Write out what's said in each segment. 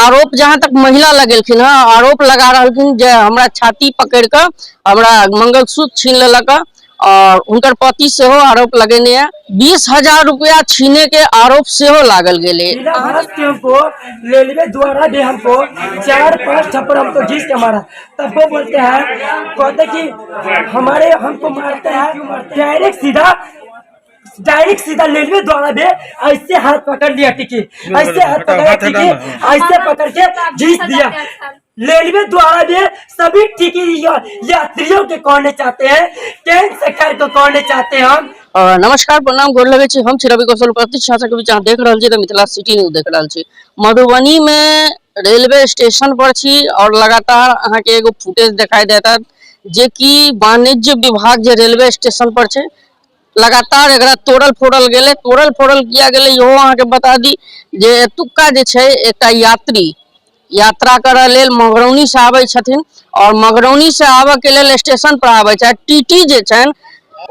आरोप जहां तक महिला लगेलखिन हँ, आरोप लगा रहलखिन जे हमरा छाती पकड़ कऽ हमरा मंगलसूत्र छीन लेलक हँ। और हुनकर पति सेहो आरोप लगेने है 20,000 रुपया छीने के आरोप सेहो लागल गेलै। बिना भास के हमको रेलवे द्वारा भी हमको 4-5 थप्पड़ हमको घींच के मारा। तब वो बोलते हैं, कहते कि हमारे हमको मारते हैं डायरेक्ट सीधा रेलवे द्वारा भी ऐसे हाथ पकड़ लिया टिकी, ऐसे हाथ पकड़ टिकी, ऐसे पकड़ के घींच दिया। रेलवे द्वारा भी सभी टिकी यात्रियों के कहने चाहते हैं, केंद्र सरकार को कहने चाहते हैं हम। नमस्कार, प्रणाम, गोर लगे छी। हम छी रवि कौशल उपस्थित छी। अहाँ सबके बीच अहाँ देख रहल छी तऽ मिथिला सिटी न्यूज देख रहल छी। मधुबनी में रेलवे स्टेशन पर छी और लगातार अहाँके एगो फुटेज देखाई देता जे कि वाणिज्य विभाग जे रेलवे स्टेशन पर छै, लगातार एकरा तोड़ल फोड़ल गेलै। तोड़ल फोड़ल किया गेलै इहो अहाँके बता दी जे एतुक्का जे छै एकटा यात्री यात्रा करऽ लेल मगरौनी से आबै छथिन और मगरौनी से आबऽ के लेल स्टेशन पर आबै छथि। टीटी जे छनि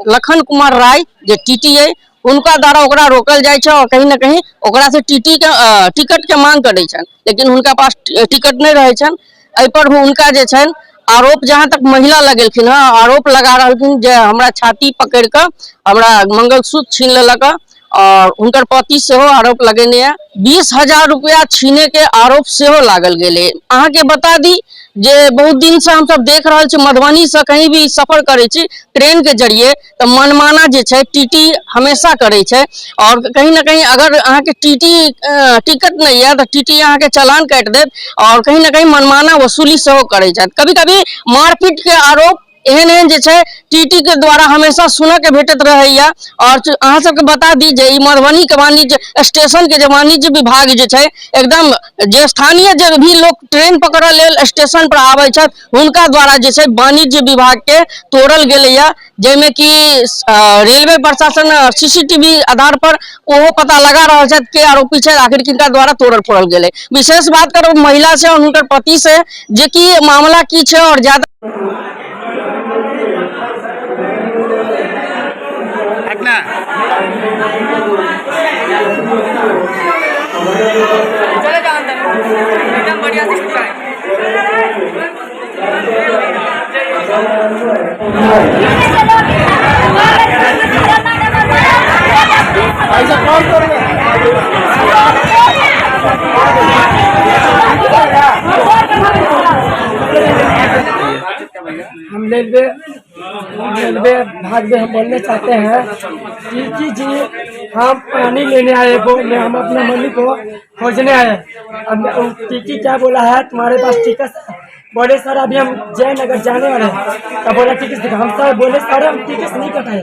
लखन कुमार राय जे टीटी अइ, हुनका द्वारा ओकरा रोकल जाइ छै और कहीं ना कहीं ओकरा से टीटी के टिकट के मांग करै छनि, लेकिन हुनका पास टिकट नहि रहै छनि। एहि पर हुनका जे छनि आरोप जहां तक महिला लगेलखिन हँ, आरोप लगा रहलखिन जे हमरा छाती पकड़ कऽ हमरा मंगलसूत्र छीन लेलक हँ। और हुनकर पति सेहो आरोप लगेने है 20,000 रुपया छीने के आरोप सेहो लागल गेलै। अहाँके बता दी जे बहुत दिन से हमसब देख रहल छी मधुबनी से कहीं भी सफर करै छी ट्रेन के जरिए तऽ मनमाना जे छै टीटी हमेशा करै छै और कहीं ना कहीं अगर अहाँके टीटी टिकट नहि यऽ तऽ टीटी अहाँके चालान काटि देत और कहीं ना कहीं मनमाना वसूली सेहो करै छथि। कभी कभी मारपीट के आरोप एहन एहन जे छै टीटी के द्वारा हमेशा सुनऽ के भेटैत रहैया। और अहाँ सबके बता दी जे ई मधुबनी के वाणिज्य स्टेशन के जे वाणिज्य विभाग जे छै एकदम जे स्थानीय जे भी लोक ट्रेन पकड़ऽ लेल स्टेशन पर आबै छथि हुनका द्वारा जे छै वाणिज्य विभाग के तोड़ल गेलैया, जाहिमे कि रेलवे प्रशासन सीसीटीवी आधार पर ओहो पता लगा रहल छथि के आरोपी छथि, आखिर किनका द्वारा तोड़ल फोड़ल गेलै। विशेष बात करब महिला से और हुनकर पति से जे कि मामला की छै और ज्यादा चले जाओ अंदर, एकदम बढ़िया से है। हम रेलवे विभाग में हम बोलना चाहते हैं कि जी हम पानी लेने आए, वो मैं हम अपना मम्मी को खोजने आए। अब टीटी क्या बोला है, तुम्हारे पास टिकट है? बोले सर अभी हम जयनगर जाने वाले हैं। तब बोला टिकट दिखा। हम सर बोले सर हम टिकट नहीं कटाए।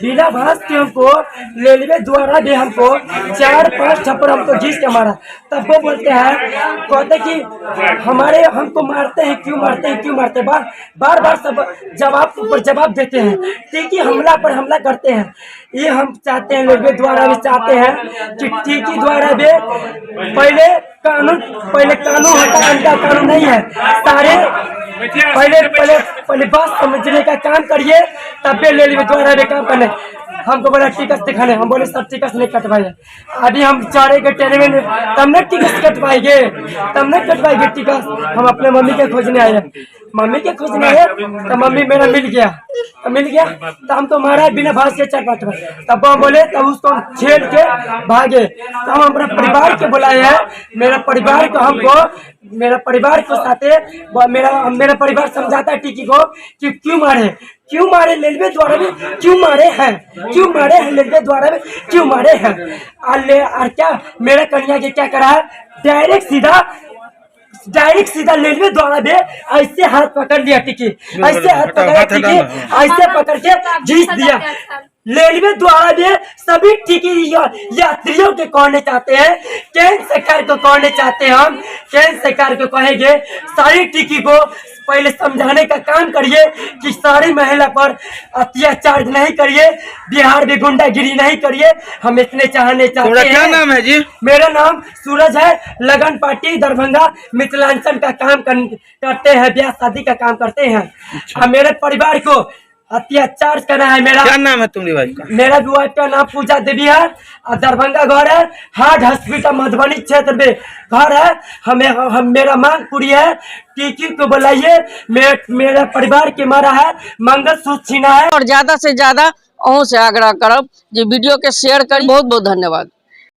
बिना भास के हमको रेलवे द्वारा भी हमको 4-5 थप्पड़ हमको घींच के मारा। तब वो बोलते हैं, कहते कि हमारे हमको मारते हैं, क्यों मारते हैं, क्यों मारते हैं, बार बार बार सब जवाब ऊपर जवाब देते हैं, टीकी हमला पर हमला करते हैं। ये हम चाहते हैं, रेलवे द्वारा भी चाहते हैं कि टीकी द्वारा भी पहले कानून होता है, उनका कानून नहीं है। सारे पहले पहले पहले बात समझने का काम करिए, तब भी रेलवे द्वारा भी काम करने। हमको बोला टिकट दिखाने, हम बोले सर टिकट नहीं कटवाए, अभी हम चढ़ेंगे ट्रेन में तब न टिकट कटवाएंगे, तब न कटवाएंगे टिकट। हम अपने मम्मी के खोजने आए हैं, मम्मी के खोजने आए तो मम्मी मेरा मिल गया, तो मिल गया तो हम तो मारा बिना भाग के 4-5 बार। तब हम बोले, तब उसको हम छेड़ के भागे। तो हम अपना परिवार के बुलाए हैं, मेरा परिवार को हमको, मेरा परिवार को साथे मेरा, मेरा परिवार समझाता है टिकी को कि क्यों मारे, क्यों मारे रेलवे द्वारा भी, क्यों मारे हैं, क्यों मारे हैं रेलवे द्वारा भी, क्यों मारे हैं। और ले, और क्या मेरा कन्या के क्या करा है, डायरेक्ट सीधा रेलवे द्वारा भी ऐसे हाथ पकड़ लिया टिकी, ऐसे हाथ पकड़ टिकी, ऐसे पकड़ के घींच दिया। रेलवे द्वारा भी सभी टिकी यात्रियों के कहने चाहते हैं, केंद्र सरकार को कहने चाहते हैं हम, केंद्र सरकार को कहेंगे सारी टिकी को पहले समझाने का काम करिए कि सारी महिला पर अत्याचार नहीं करिए, बिहार में गुंडागिरी नहीं करिए। हम इतने चाहने चाहते तुम्हारा क्या हैं। नाम है जी? मेरा नाम सूरज है, लगन पार्टी दरभंगा, मिथिलांचल का काम करते हैं, ब्याह शादी का काम करते हैं। और मेरे परिवार को अत्याचार करना है मेरा। क्या नाम है तुम्हारी वाइफ का? मेरा भी वाइफ का नाम पूजा देवी है और दरभंगा घर है, हार्ट हॉस्पिटल मधुबनी क्षेत्र में घर है। हमें हम मेरा मांग पूरी है। टीकी को बुलाइए, मेरा परिवार के मारा है, मंगलसूत्र छीना है। और ज्यादा से ज्यादा अहूँ से आग्रह करब जे वीडियो के शेयर करी। बहुत बहुत धन्यवाद।